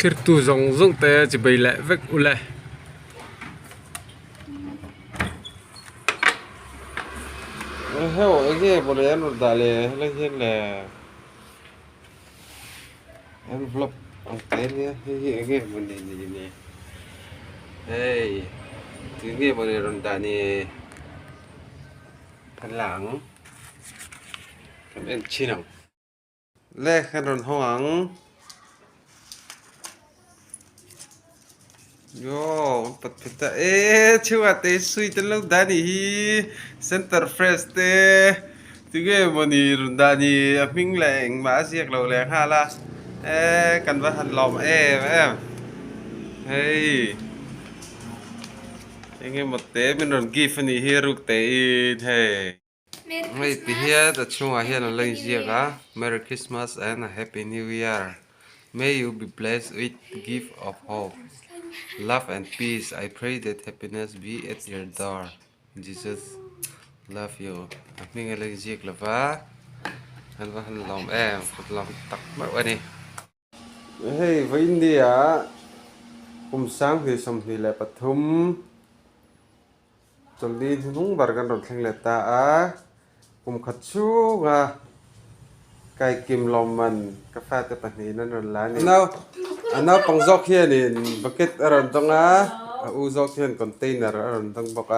Thlirtu zawng zawng te chibei leh vek ule. Heuh enge mawle an rawn dah le helai hian le envelope ang te ania hei hi enge mawni ni ni hei tinge mawni rawn dah ni kan la ang kan en chhin ang. Le kan rawn hawng ang. Yo pat phet ta e chhunga te sui te lo dah ni hi center fresh te tinge mawni rawn dah ni a hming leh engmah a ziak lo leh nghal a e kan va han lawm em em hei engemaw te min rawn gift a nih hi ruk te in hei. Hei ti hian a chhungah hian a lo inziak a Merry Christmas and a Happy New Year May you be blessed with gift of hope love and peace I pray that happiness be at your door Jesus love you a hming a lo inziak lo va an va han lawm em kut lawm tak meuh a ni. Hei vawiindia kum 2023 Chawlhni hnung ber kan rawn thleng leh ta a, kum khat chhunga Kaikim lawmman ka fate pahnihin an rawn la a ni. A naupang zawk hianin bucket a rawn dawng a, a u zawk hian container a rawn dawng bawk a.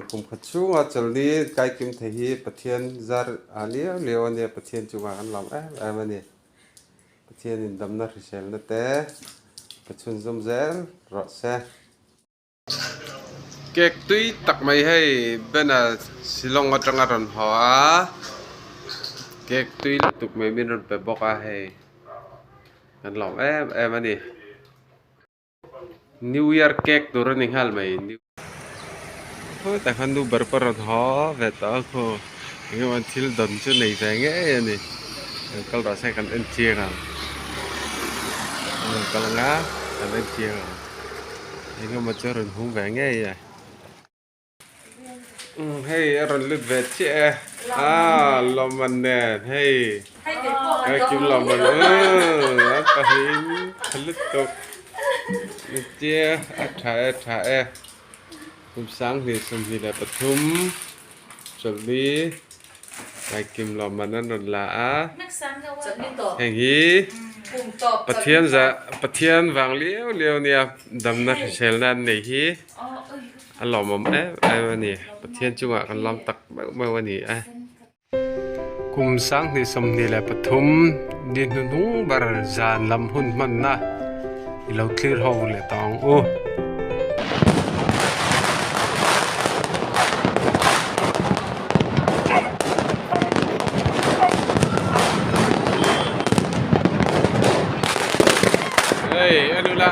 Kum khat chhunga chawlhni Kaikim thei hi Pathian zar a liau liau a nia, Pathian chungah kan lawm em em a ni. Pathianin damna hriselna te ka chhunzawm zel rawh se. Cake tui tak mai hei Bena Shillong atanga rawn haw a cake tui lutuk mai min rawn pe bawk a hei kan lawm em em a ni New Year cake tur a ni nghal mai khawi tak khan nu ber pawh rawn haw ve tawh a khaw eng emaw thil dawn chu nei ve ngei a ni lo kal rawh se kan en chiang ang lo kal anga kan en chiang ang eng emaw chu a rawn hung ve ngei a hei a rawn lut ve chiah e ah lawmman nen hei kai kim lawmman a pahnih in tha lutuk tia a tha e a tha e. Kum 2023 chawlhni Kaikim lawmman an rawn la a, heng hi Pathian za Pathian vang liau liau nia damna hriselna an nei hi a lawmawm em em a ni Pathian chungah kan lawm tak meuh meuh a ni e. Kum 2023 ni hnuhnung ber zan lam hun hmanna i lo thlir ho leh tawh ang u. Hei en ula.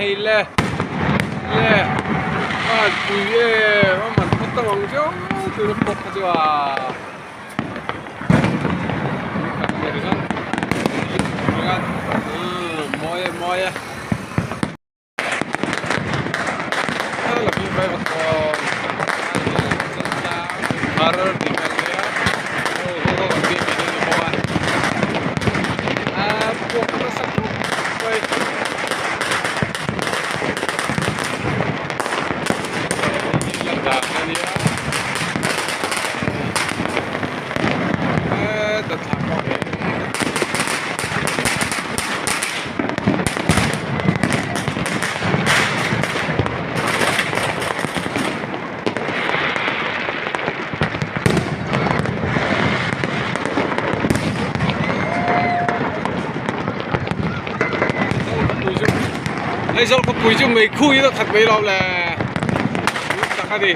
Hei le le a pui em a man phawt tawh ang chu tuna pawk kha chu a mawi e mawi e. Aizawl khawpui chu mei khu in a khat mai lo le tak a ni.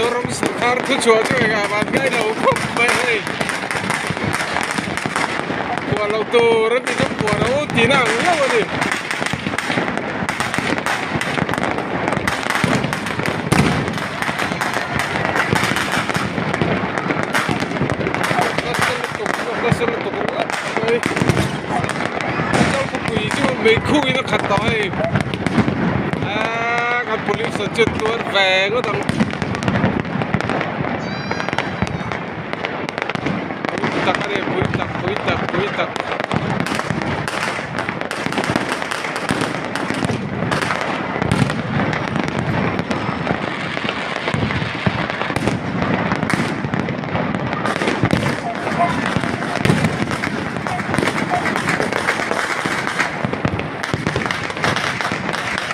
Mizoram sarkar thu chhuah chu engah van ngai lo khawp mai hei phuah loh tur an ti chu phuah lo tihna ang lo a ni. Nasa lutuk ringawt mai Mizo khawpui chu meikhu in a khat tawh hei aaa kan police ah chuan tuar ve ngawt ang pui tak a ni pui tak pui tak pui tak.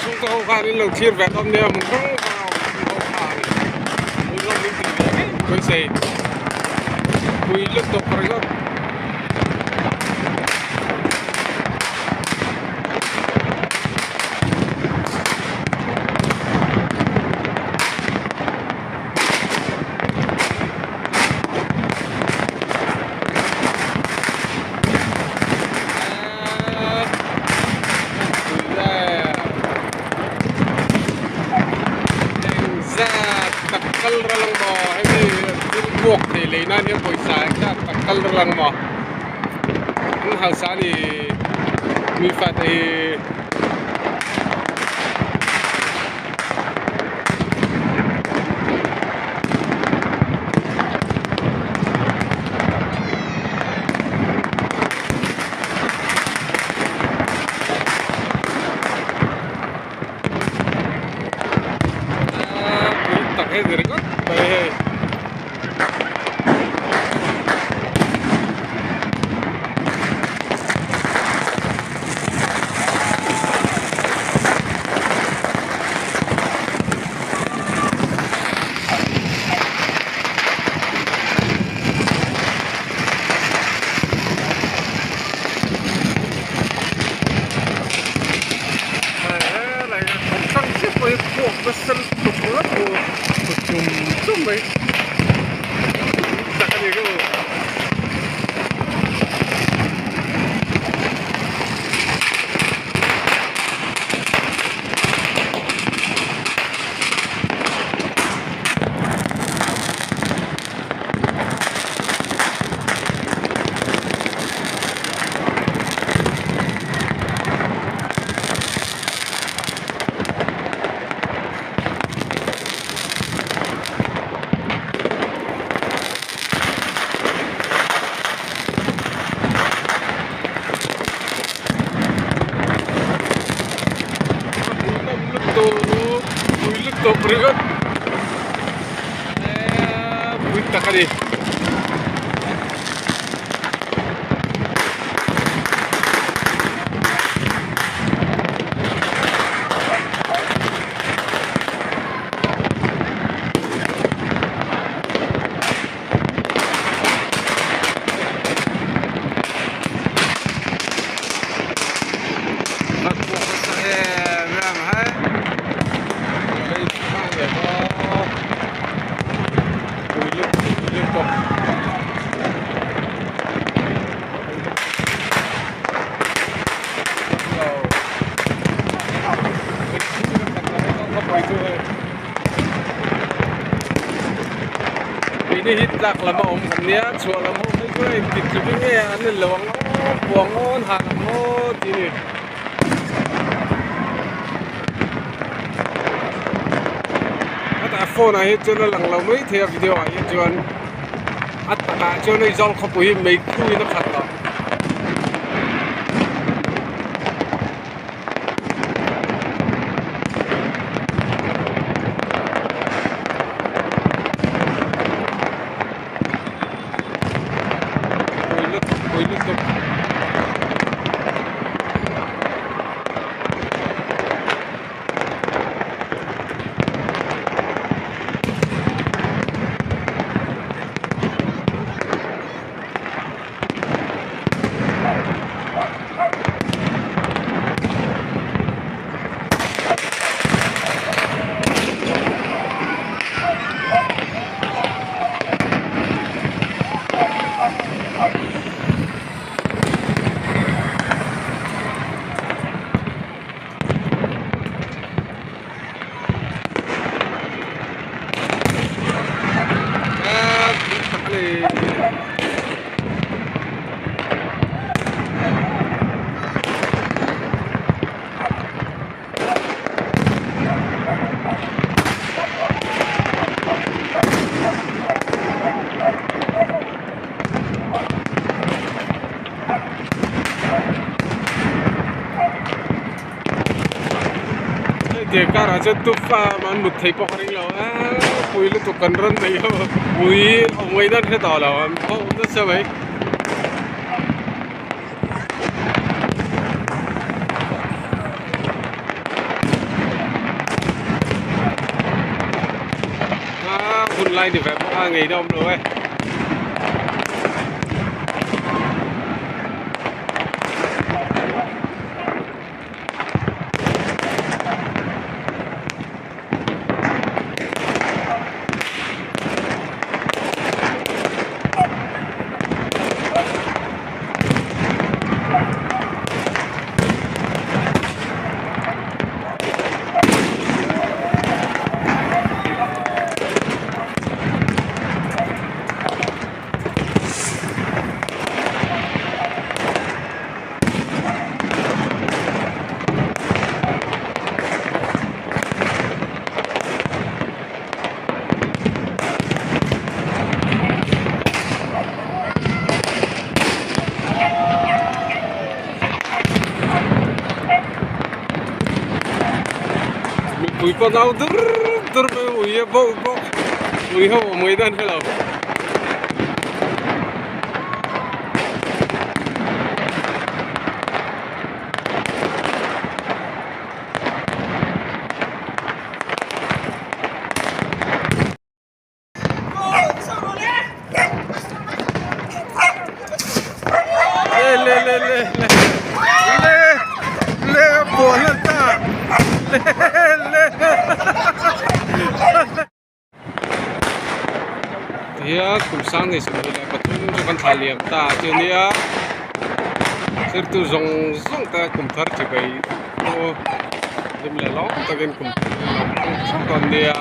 Chhungkaw ho khan in lo thlir ve dawn nia hmun hrang hrang a awm chhungkaw khan hmun rawng min tih ve ngei beisei pui lutuk ringawt. Tak kal ral ang maw hemi thil vuak thei lei nan hian pawisa engzat tak kal ral ang maw an hausa a ni mi fate hi. Pui tak hei ni ringawt mai hei. lutuk. Keini hi tlak lam a awm kan nia chhuah lam ho phei chuan engtik tluk in nge an en lo ang aw buang aw an hah ang aw tih a ni. Hetah phone ah hian chuan a lang lo mai thei a video ah hian chuan a takah chuan hei zawng khawpui hi meikhu in a khat tawh. Hei karah chuan tufa an mut thei pawh ka ring lo a pui lutuk kan rawn nei ho pui awm ngaihna an hre tawh lo an pho nasa mai. Hun lai ni ve bawk a ngei na awm lo e. Mipui pawh nau dur dur mai ui a bauh bawk ui ho awm mai dan hre lo. Le le le le le le le buah hlan ta le le Tihian kum sang nei 23 chu kan thlah liam ta chu nia thirtu zawng zawng te kum thar chi bai pawh hlim leh lawm takin kum thar an lo hmang theuh dawn nia.